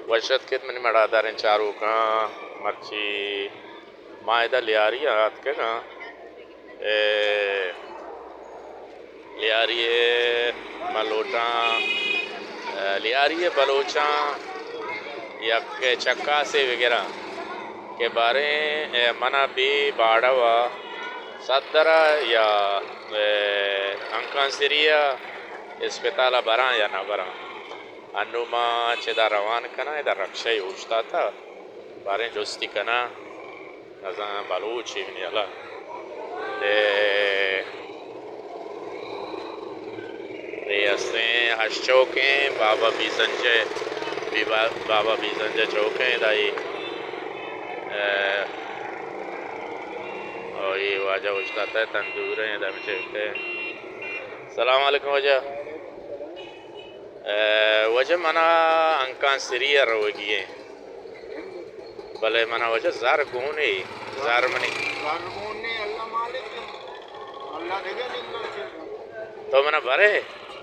وش اتک ات منی مڑاداریں چاروکاں، مرچی ما ادا لیاری ءَ آتکگاں۔ اے لیاری ءَ من لوٹاں، اے لیاری ءِ بلوچاں یک چکاسے بگراں کہ باریں، اے، منا بے باڑہ ءَ صدر ءَ یا، اے، ہنکان سری ءَ اسپتال ءَ براں یا نہ براں۔ انوں ما چدا روان کناں، ادا رکشہ ئے اوشتاتہ، باریں جستی کناں، نزاں بلوچ اے منی ہلا۔ اے، اے ہستیں ہش چوکیں بابا بیزنجہ، بی با-، بابا بیزنجہ چوکیں ادا اے۔ اے، او اے واجہ اوشتاتہ تندور ایں، ادا مچے۔ سلام علیکم واجہ۔ اے، واجہ منا ہنکان سری ءَ روگی ایں۔ بلے منا واجہ زر گون ایں، زر منی۔ زر گون ایں، اللہ مالک ایں۔ اللہ دگہ نندگ چیز۔ تو منا برے؟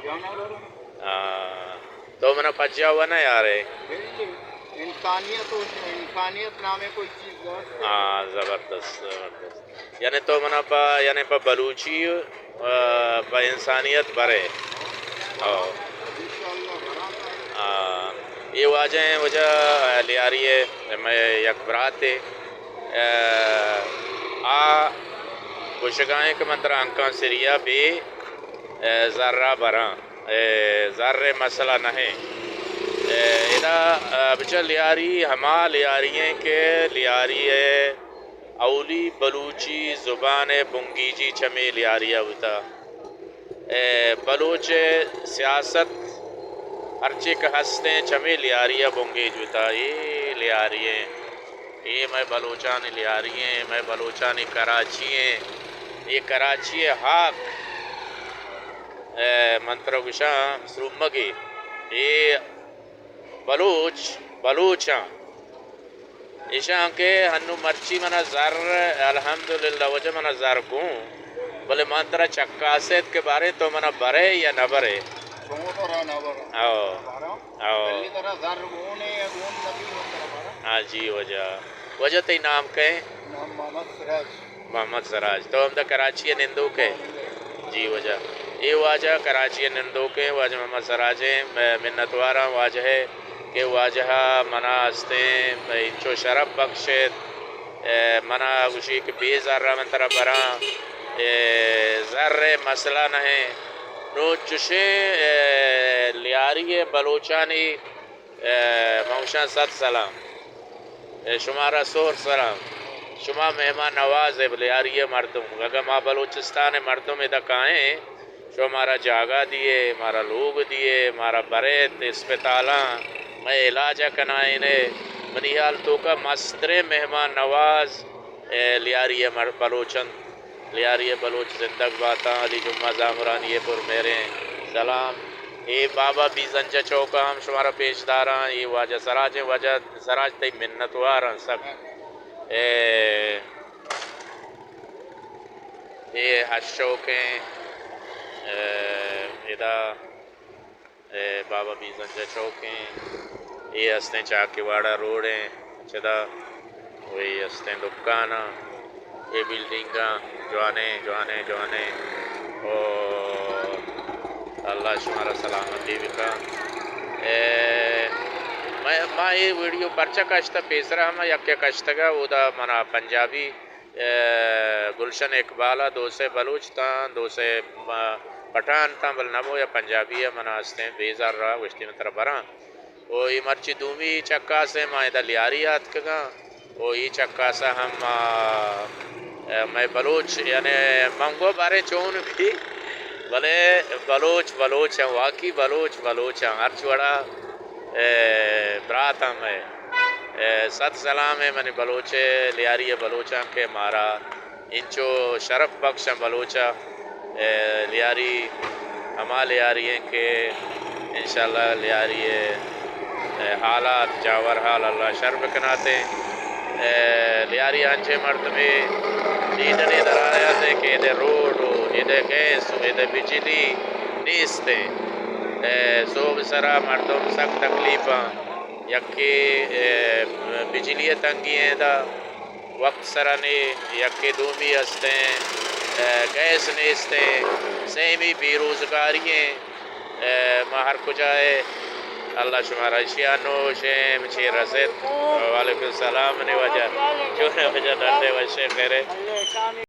جانا برے۔ آ، تو منا پجا و نہ یارے۔ بالکل۔ انسانیت و انسانیت نامیں کوئی چیز نہ۔ آ، زبردست، زبردست۔ یعنی تو منا پہ، یعنی پہ بلوچی، آ، پہ انسانیت برے۔ او۔ آ، اے واجہ ایں، واجہ لیاری ءِ مئے یک براتے۔ آ، آ گوشگا ایں کہ من ترا ہنکان سری ءَ بے، آ، زر ءَ براں۔ اے، زر ءِ مسئلہ نہ ایں۔ اے، ادا، آ، بچار لیاری ہما لیاری ایں کہ لیاری ءِ اولی بلوچی زبان ءِ بنگیجی چمے لیاری ءَ بوتہ۔ اے، بلوچ ءِ سیاست ہرچے کہ ہستیں چمے لیاری ءَ بنگیج بوتہ۔ اے لیاری ایں، اے مئے بلوچانی لیاری ایں، مئے بلوچانی کراچی ایں، اے کراچی ءِ ہاک۔ اے، من ترا گوشاں سرومگے، اے بلوچ، بلوچاں۔ ایشاں کہ ہنو مرچی منا زر، الحمدللہ واجہ منا زر گوں، بلے من ترا چکاسیت کہ باریں تو منا برے یا نہ برے۔ تو ترا نہ برے۔ او۔ برا؟ او۔ بلے ترا زر گون ایں یا گون نبی من ترا برا۔ ہاں جی واجہ۔ واجہ تئی نام کئے؟ نام محمد سراج۔ محمد سراج، تو ہمدا کراچی ءَ نندوک ئے؟ جی واجہ، اے واجہ کراچی ءَ نندوک ایں، واجہ محمد سراج ایں۔ م-، منتواراں واجہ ءِ کہ واجہ ءَ منا ہستیں انچو شرپ بخشیت، اے، منا گوشی کہ بے زر ءَ من ترا براں، اے، زر ءِ مسئلہ نہ ایں۔ نوں چشیں، اے، لیاری ءِ بلوچانی اے، من گوشاں صد سلام۔ اے، شمارا سہر سلام۔ شما مہمان نواز ئے، لیاری ءِ مردم۔ اگاں ما بلوچستان ءِ مردم ادا کائیں، شما مارا جاگہ دیئے، مارا لوگ دیئے، مارا بریت اسپتالاں، مئے علاج ءَ کنائینے۔ منی ہیال توکا مستریں مہمان نواز، اے، لیاری ءِ مر-، بلوچ انت۔ لیاری ءِ بلوچ زندگ باتاں، علی جمعہ زامرانی ءِ پر مہریں سلام۔ اے بابا بیزنجہ چوک ءَ ہم شمارا پیش داراں، اے واجہ سراج ایں، واجہ سراج تئی منتواراں سک۔ اے، اے ہش چوک ایں، اے، ادا اے بابا بیزنجہ چوک ایں، اے ہستیں چاکیواڑہ روڈ ایں، چدا، او اے ہستیں دکان آں، اے بلڈنگ آں، جوانیں، جوانیں، جوانیں۔ او اللہ شمارا سلامتی بکا۔ اے، ما، ما اے ویڈیو پرچہ کشتہ، پیسرا ہما یکے کشتگا، اودا منا پنجابی اے، گلشن اقبال ءَ دو سے بلوچ تاں، دو سے، ما، پٹھان تاں، بل نبو یا پنجابی ءَ منا ہستیں بیزار را گوشتی من ترا براں۔ او اے مرچی دومی چکاس ءَ ما ادا لیاری آتکگاں۔ او اے چکاس ءَ ہم، آ، اے، مئے بلوچ، یعنی من گو بارے چون بھی، بلے بلوچ بلوچ ہیں، واقعی بلوچ بلوچ ہیں، ہرچ وڑا، اے، برات ہیں مئے۔ اے، صد سلام ایں منی بلوچ ءَ، لیاری ءِ بلوچاں کہ مارا انچو شرپ بخش ایں بلوچ ءَ۔ اے، لیاری ہما لیاری ایں کہ انشاءاللہ لیاری ءِ، اے، حالات جاور حال اللہ شر بکنات ایں۔ اے، لیاری انچیں مردمے دیدنے در آیات ایں کہ ادے روڈ و ادے گیس و ادے بجلی نیست ایں۔ اے، سوب سرا مردم سک تکلیف آں۔ یکے، اے، بجلی ءِ تنگی ایں، دا وقت سرا نے، یکے دومی ہستیں، اے، گیس نیستیں، سیمی بے روزگاری ایں۔ اے، ما ہر کجا اے، اللہ شمارا اشیا نوش ایں، چے رسیت۔ وعلیکم السلام، منی واجہ۔ چون ئے واجہ، ڈڈ ئے، وش ئے، خیر ئے؟